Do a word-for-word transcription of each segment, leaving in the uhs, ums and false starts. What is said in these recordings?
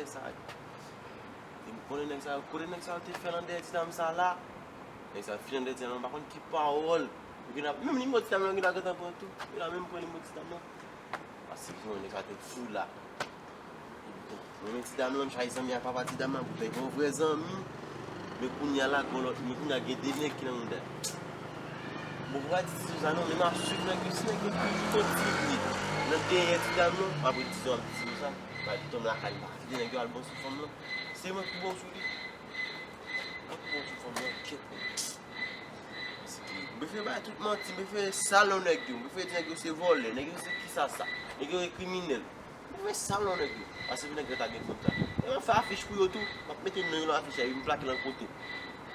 Sa, e m konnen nèg sa yo, kote nèg sa yo te fè l andèyè ti dam sa la. Nèg sa yo fin andèyè ti dam lan, m pa konn ki pawòl. Yo gentan, menm nimewo ti dam lan yo gentan gentan pran tou. Yo la menm pran nimewo ti dam lan. Paske jan nèg sa te fou la. Mwen menm ti dam lan, m chache zanmi ak papa ti dam lan pou fè yon vrè zanmi. Men kounye a la, gon lòt, men kounye a gen de nèg ki nan mouda. Bon, pou pa di Tizo sa non, men m ap swiv nèg yo, si nèg yo toujou kontinye nan dèyè ti dam lan, m ap di Tizo, m ap di Tizo sa, m ap di Tom lakay, m pa kite nèg yo al bon sou fanm lan. Se mwen ki bon sou li. Mwen ki bon sou fanm lan, kèt nèg. M prefere bay tout manti, m prefere sal non nèg yo, m prefere di nèg yo se vòlè, nèg yo se kisasa, nèg yo se kriminèl. M prefere sal non nèg yo, paske nèg yo ta gen kontra. E m ap fè afich pou yo tou, m ap mete non yo nan afich la, epi m plake l nan kote.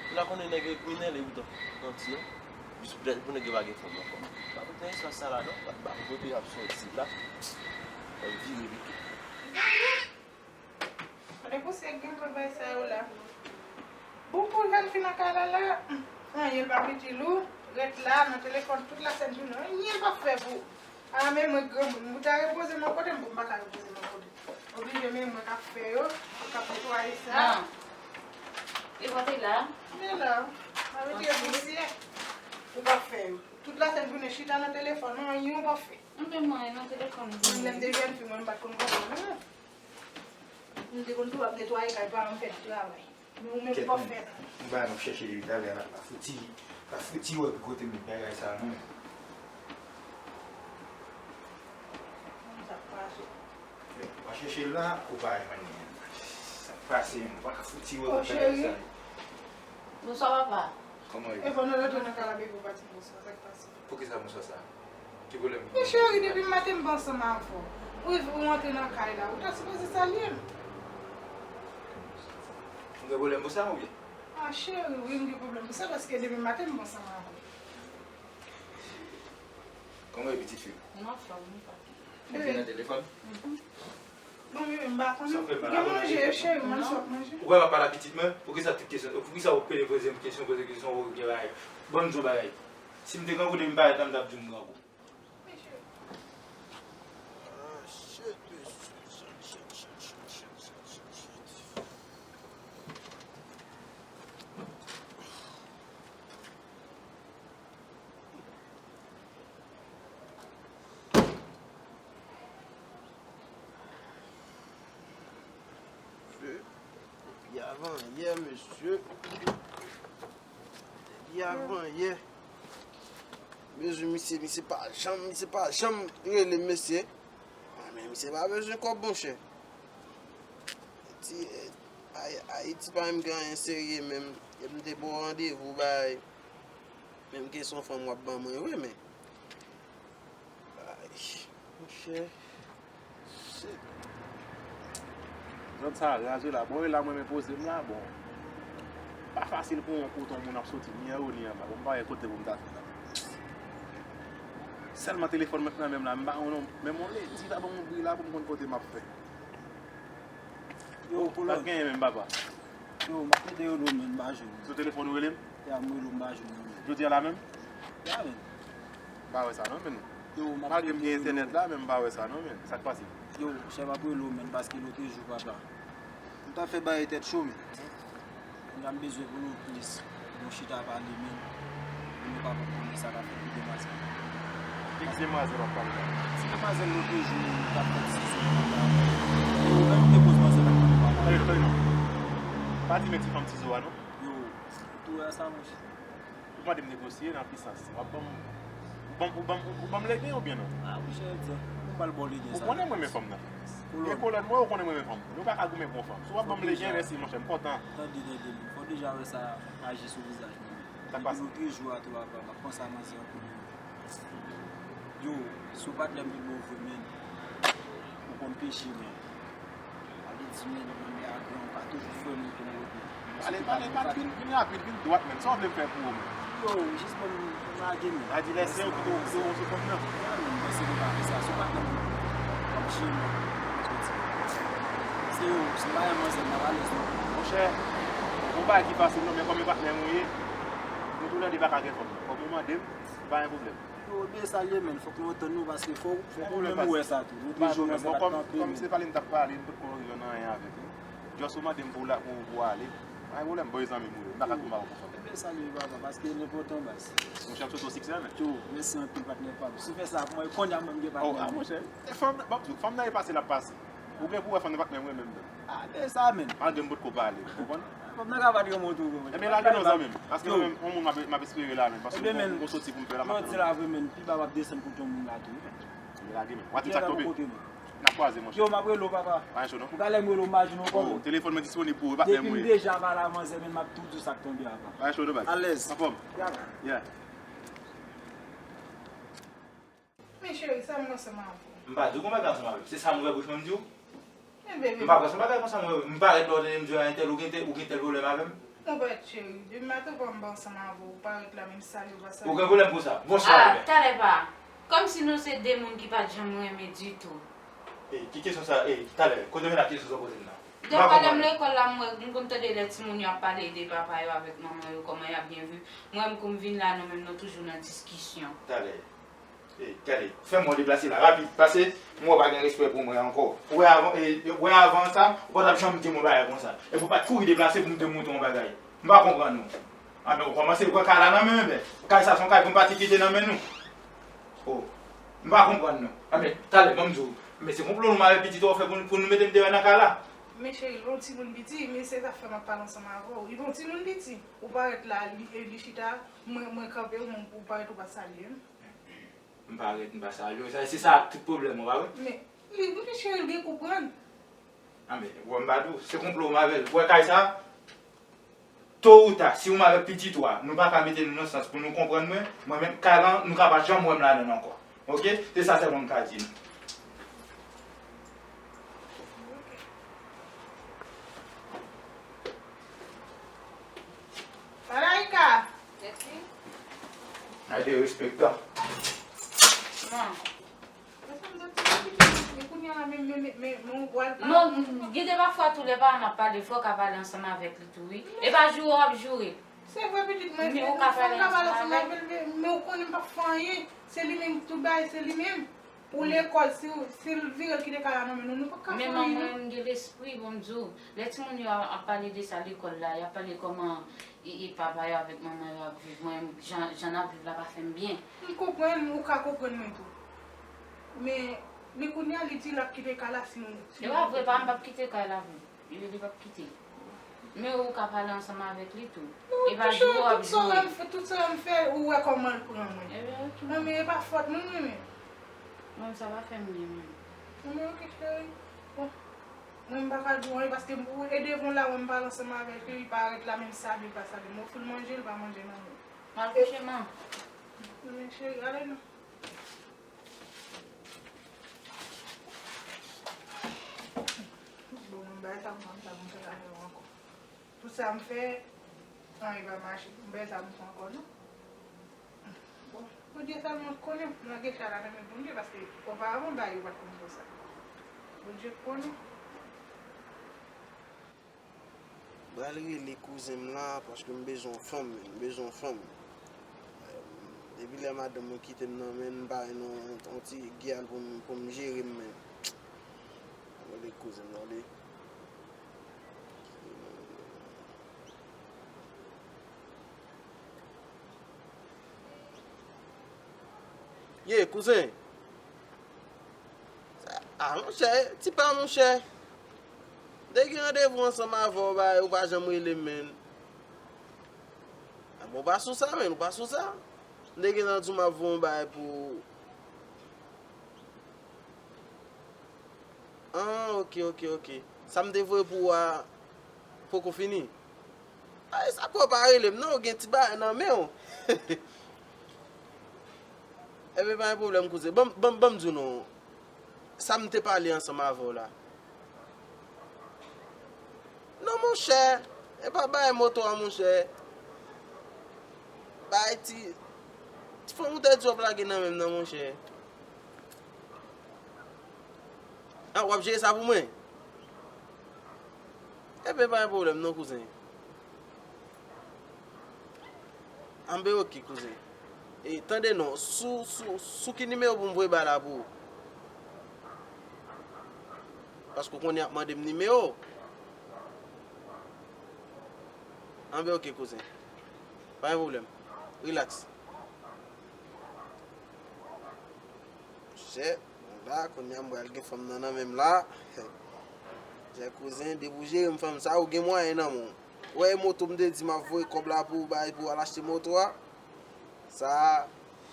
Pou la konnen nèg yo kriminèl, epi tann, manti non. Jis pou, pou nèg yo pa gen fanm ankò. Pa pou tèl espas sa la non, pa, pa pou kote y ap sòti la. Y ap vire pito. Gade pou se gen kout bay sa yo la. Bon, pou jèn fi nan kay la la, anyen l pa itil ou, ret la nan telefòn tout la sèn jounen, anyen l pa fè pou. A, men mwen granmoun, ou ta repoze m yon kote, m pa ka repoze m yon kote. Oblije men mwen k ap fè yo, k ap netwaye sa. Non. E pote la? Men la, mwen mete yo pousye. Ou p ap fè yo. Tout la sèn jounen chita nan telefòn, non, anyen ou p ap fè. Mwen menm mwen nan telefòn. Mwen lè m te jèn fi, mwen m pa t konn konsa, non. M te konn tou ap netwaye kay paran m, fè ti travay. Men ou menm ou p ap fè. Yon bagay m ap chèche depi talè a, m pa fouti, pa fouti wè ki kote m met bagay sa non. Sa k pase? Ou pa chèche l la, ou pa jwenn li. Sa k pase menm, ou pa ka fouti wè kote bagay sa ye. Bonswa papa. Kòman w ye? E pandan w antre nan kay la, baby, ou pa di m bonswa, sa k pase? Poukisa bonswa sa? Ki pwoblèm? Men cheri, depi maten m pa ansanm avè w. Ou, ou antre nan kay la, ou ta sipoze salye m. Ou gen pwoblèm pou sa oubyen? A cheri, wi, m gen pwoblèm pou sa paske depi maten m pa ansanm avè w. Kòman w ye, pitit fi? M anfòm, wi, papi. Ou vin nan telefòn? Bon, men m pa konnen. Ou gen manje, cheri, mwen sot manje. Ou wè m ap pale ak pitit mwen? Poukisa tout kesyon, poukisa ou pede poze m kesyon, poze kesyon, ou gen bagay? Ban m di w bagay. Si m te grangou depi m parèt la, m t ap di w m grangou. Depi avan yè, mesye. Depi avan yè. Mesye, misye, misye pa janm, misye pa janm rele m, mesye. A, men misye pa bezwen kòb, monchè. Ti, eh, Ay-, Ayiti pa menm gen anyen serye menm. Epi m te ba w randevou bay. Menm ke se yon fanm w ap ban mwen vre, men. Ay, monchè. Shit. Zòn sa raje la. Bon, e la mwen men poze m la, bon. Pa fasil pou yon kote yon moun ap soti, ni anwo, ni anba. Bon, m pa wè kote pou m ta fè la. Sèlman telefòn mwen k nan men m la, m pa wè non. Men m lè di ta ban m yon bri la pou m konn kote m ap fè. Yo, Kolòn. Sa k genyen menm, papa? Yo, m ap tande rele w, men m pa jwenn ou. Sou telefòn ou rele m? Ya, m rele w, m pa jwenn ou, men. Jodi a la menm? Ya, men. M pa wè sa non, men. Yo, m ap tande rele w. Malgre m gen entènèt la, men m pa wè sa non, men. Sa k pase? Yo, monchè, m ap rele w, men, paske lòt jou, papa. M ta fè bagay tèt cho, men. Kounya m bezwen pou nou plis bon chita pale, men. Pou nou kapab konnen sa k ap fèt pou demwazèl. Ki demwazèl w ap pale la? Ti demwazèl lòt jou k ap fè ti zo nan kay la. E ou menm te koz manzè la k ap pale. Tande, tande non. Pa di men ti fanm ti zo a non. Yo, ou tou wè sa, monchè? Ou mande m negosye nan ki sans? W ap ban m, ou ban m, ou ban m, ou ban m legen oubyen non? A, monchè, di, ou pral ba w legen sa. Ou konnen mwen renmen fanm nan. Kolòn. E Kolòn, mwen, ou konnen mwen renmen fanm. Nou pa ka goumen pou yon fanm. Si w ap ban m legen, mèsi, monchè, m kontan. Tande, tande, men. Fò w deja wè sa aji sou vizaj mwen. Sa k pase? Depi lòt jou a tou, papa, m ap panse a manzè an kounye a. Yo, si w pa t lè m vin bon vre, men. Ou konn peche, men. Ale di, men, mwen, men, a gran, ou ka toujou frè m pou mwen, men. Ale, ale, ale, vin, vin rapid, vin dwat, men. Sa w vle m fè pou ou, men? Yo, jis ban m lage, men. Sa di lè se ou ki te, te wonse fanm nan? Ya, men, mwen se konn pa fè sa. Si w pa t lè m, w ap jere mwen. Soti. Se yo, si m pa gen manzè, m pa alèz, non. Monchè, yon bagay ki fasil, non, men kòm e patnè m ou ye, nou toulède pa ka gen fanm. Kòm ou mande m, pa gen pwoblèm. Yo, ebyen sa l ye, men, fòk nou antann nou, paske fò, fòk ou menm ou wè sa tou. Lòt jou, manzè pa t kanpe, men. Kòm se pale n t ap pale, m potko jwenn anyen avèk li. Jòs ou mande m pou la, pou, pou ale. Pa gen pwoblèm, bon, zanmi m ou ye. M pa ka tou mal konsa. Ebyen, salye papa, paske l enpòtan, baz. Monchè, m swete w siksè, men. Tjou, mèsi anpil, patnè pa m. Si w fè sa pou mwen, kounye a mwen, m gen patnè. Oh, ah, monchè, fanm nan, fanm nan e pase, l ap pase. Ou gen pou wè fanm nan pa t menm renmen m menm. Ah, men sa menm. Malgre m potko pale, ou konprann? Fanm nan ka pa t renmen w tou, bro. Ebyen, lage non, zanmi m. Paske mwen menm, yon moun m ap, m ap espere la, menm. Paske m gon, m gon soti pou m fè la, m ap fè. Mwen di la vre, menm. Pi ba w ap desann kote yon moun la tou, wi, menm. Ebyen, lage, menm. W a ti sa k tonbe. N ap kwaze, monchè. Yo, m ap rele w, papa. Pa gen cho, non. Ou ka lè m rele w, m pa jwenn ou kòman. Oh, telefòn mwen disponib pou ou, e pa menm mwen. Depi m deja pale a manzè, menm m ap tou di w sa k tonbe a, papa. Pa gen cho, non, baz. Alèz. Anfòm. Yeah. Men cheri, sa m ansanm avè w. M pa di w gon bagay ansanm avè m. Se sa m ouvè bouch mwen m di w. Men baby. M pa pran se bagay konsa mwen, m parèt la w tande m di w a entèl ou gen tèl, ou gen tèl pwoblèm avè m. Ou parèt cheri, depi maten w pa m pa ansanm avè w, ou parèt la menm salye w pa salye. Ou gen pwoblèm pou sa? Bonswa. Ah, bebe. Talè pa. Kòmsi nou se de moun ki pa t janm renmen ditou. E, ki kesyon sa? E, talè, kote w vin ak kesyon sa w poze m nan? Dèfwa lè m lekòl la, m wè, m konn tande lè timoun yo ap pale de papa yo avèk manman yo, kòman y ap byen viv. Mwen menm kou m vin la, nou menm nou toujou nan diskisyon. Talè. E, gade, fè m wè w deplase la, rapid, pase, m wè w pa gen respè pou mwen ankò. Ou wè avan, e, ou wè avan sa, ou pa t ap janm di m yon bagay konsa. Epi w pa t kouri deplase pou m te montre w yon bagay. M pa konprann ou. Anben, ou kòmanse pran kay la nan men m, enben. Kay sa se yon kay pou m pati kite nan men nou. Oh, m pa konprann non. Anben, talè, ban m di w. Men se konplo nou m avè pitit ou fè pou, pou nou mete m deyò nan kay la. Men cheri, l yon timoun piti, men se sa k fè m ap pale ansanm avè w. Li yon timoun piti. Ou parèt la, li, li chita, mwen, mwen kanpe w, men ou parèt ou pa salye m. M parèt, m pa salye w. Sa, se sa tout pwoblèm ou, pa vre? Men, li, men cheri, l gen konprann. Anben, wè m pa di w, se konplo m avè l. Ou wè kay sa? To ou ta, si ou m avèk pitit ou a, nou pa ka mete nou nan sans pou nou konprann mwen, mwen menm, kay lan, nou ka pa janm wè m ladan l ankò. Oke? Se sa sèlman m ka di nou. Malaika! Ay, derespektan. Non. Mwen sanm soti nan pitit mwen, men kounye a la, men, men, men, men, men, ou pral pale. Non, gade pafwa tou lè paran ap pale, fò w ka pale ansanm avèk li tou, wi. E pa joure w ap joure. Se vre, pitit mwen, men ou ka pale ansanm avè l, men, men ou konnen m p ap fè anyen. Se li menm, tout bagay, se li menm. Pou lekòl, si, si l vire l kite kay la nan men nou, nou p ap ka fè anyen, non. Men manman, m gen lespri, bon, m di w. Lè timoun yo ap pale de sa lekòl la, y ap pale kòman e, e papa yo avèk manman yo ap viv. Mwen, jan, jan n ap viv la pa fè m byen. M konprann, ou ka konprann mwen tou. Men, li kounye a, li di l ap kite kay la si nou, si nou... E pa vre, pa m p ap kite kay la vre. Li, li p ap kite. Men ou ka pale ansanm avèk li tou. E pa joure w ap joure. Tout sa w m fè, tout sa w m fè, ou wè kòman l pran mwen. Ebyen, oke. Non, men e pa fòt mwen, mwen menm. Mwen, sa pa fè m byen, mwen. Non, men oke, cheri. Bon. Mwen, m pa ka di w anyen paske m, e devan w la, wè m pale ansanm avèk li, li parèt la, menm salye l pa salye m. Ou fout manje, li pa manje nan men. M al kouche, man. Men cheri, ale non. Bon, mwen bay sa, mwen pa konn sa mwen fè avè w ankò. Pou sa m fè, anyen pa mache. M bay sa m fè ankò, non. Bon, Bondye sèlman konnen, m lage chay la nan men Bondye, paske oparavan bagay yo pa t konn konsa. Bondye konnen. M pral rele kouzen m la, paske m bezwen yon fanm, m bezwen yon fanm. Depi lè madanm mwen kite m nan men l, m pa jwenn yon, yon ti gyal pou m, pou m jere m menm. M rele kouzen m, tande. Ye, kouzen. A, monchè, ti pa, monchè. M te gen randevou ansanm avè w, bay, ou pa janm rele m, menn. A, bon, ou pa sou sa, menn, ou pa sou sa. M te gentan di w m ap voye yon bay pou ou. An, oke, oke, oke. Sa m te voye pou ou a poko fini? Ay, sa fè w pa rele m, non, ou gen ti bagay nan men w. Ebyen, pa gen pwoblèm, kouzen. Ban m, ban m, ban m di w non. Sa m te pale ansanm avè w la. Non, monchè. E pa bay moto a, monchè. Bay ti, ti fanm ou te di w ap lage nan men m nan, monchè. A, w ap jere sa pou mwen? Ebyen, pa gen pwoblèm non, kouzen. Anben, oke, kouzen. E, tande non, sou, sou, sou ki nimewo pou m voye bay la pou ou? Paske w konnen y ap mande m nimewo. Anben, oke, kouzen. Pa gen pwoblèm. Rilaks. Chè, la, kounye a m pral gen fanm nan nan men m la. Chè kouzen, depi w jere m fanm sa, ou gen mwayen nan men w. Ou wè moto m te di m ap voye kòb la pou w bay pou w al achte moto a? Sa,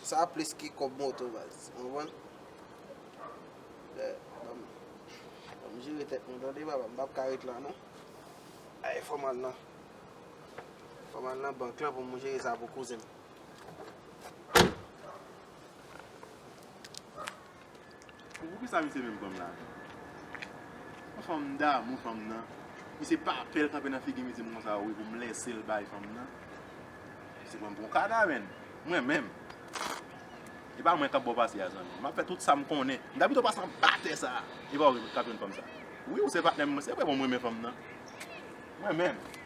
sa plis ke kòb moto, baz. Ou konprann? Lè, ban m, ban m jere tèt mwen, tande, papa, m p ap ka ret la, non. Ay, fò m al nan, fò m al nan bank lan pou m jere sa pou kouzen m. Poukisa misye menm pran m la? Yon fanm damou, fanm nan. Misye pa pè l kanpe nan figi m, di m konsa, wi, pou m lese l bay fanm nan. Misye pran m pou yon kada, menn. Mwen menm. E pa mwen k ap ba w pase a, zanmi. M ap fè tout sa m konnen. M ta pito pase anba tè sa a. E pa w k ap jwenn fanm sa. Wi, ou se patnè m, se vre, bon, mwen renmen fanm nan. Mwen menm.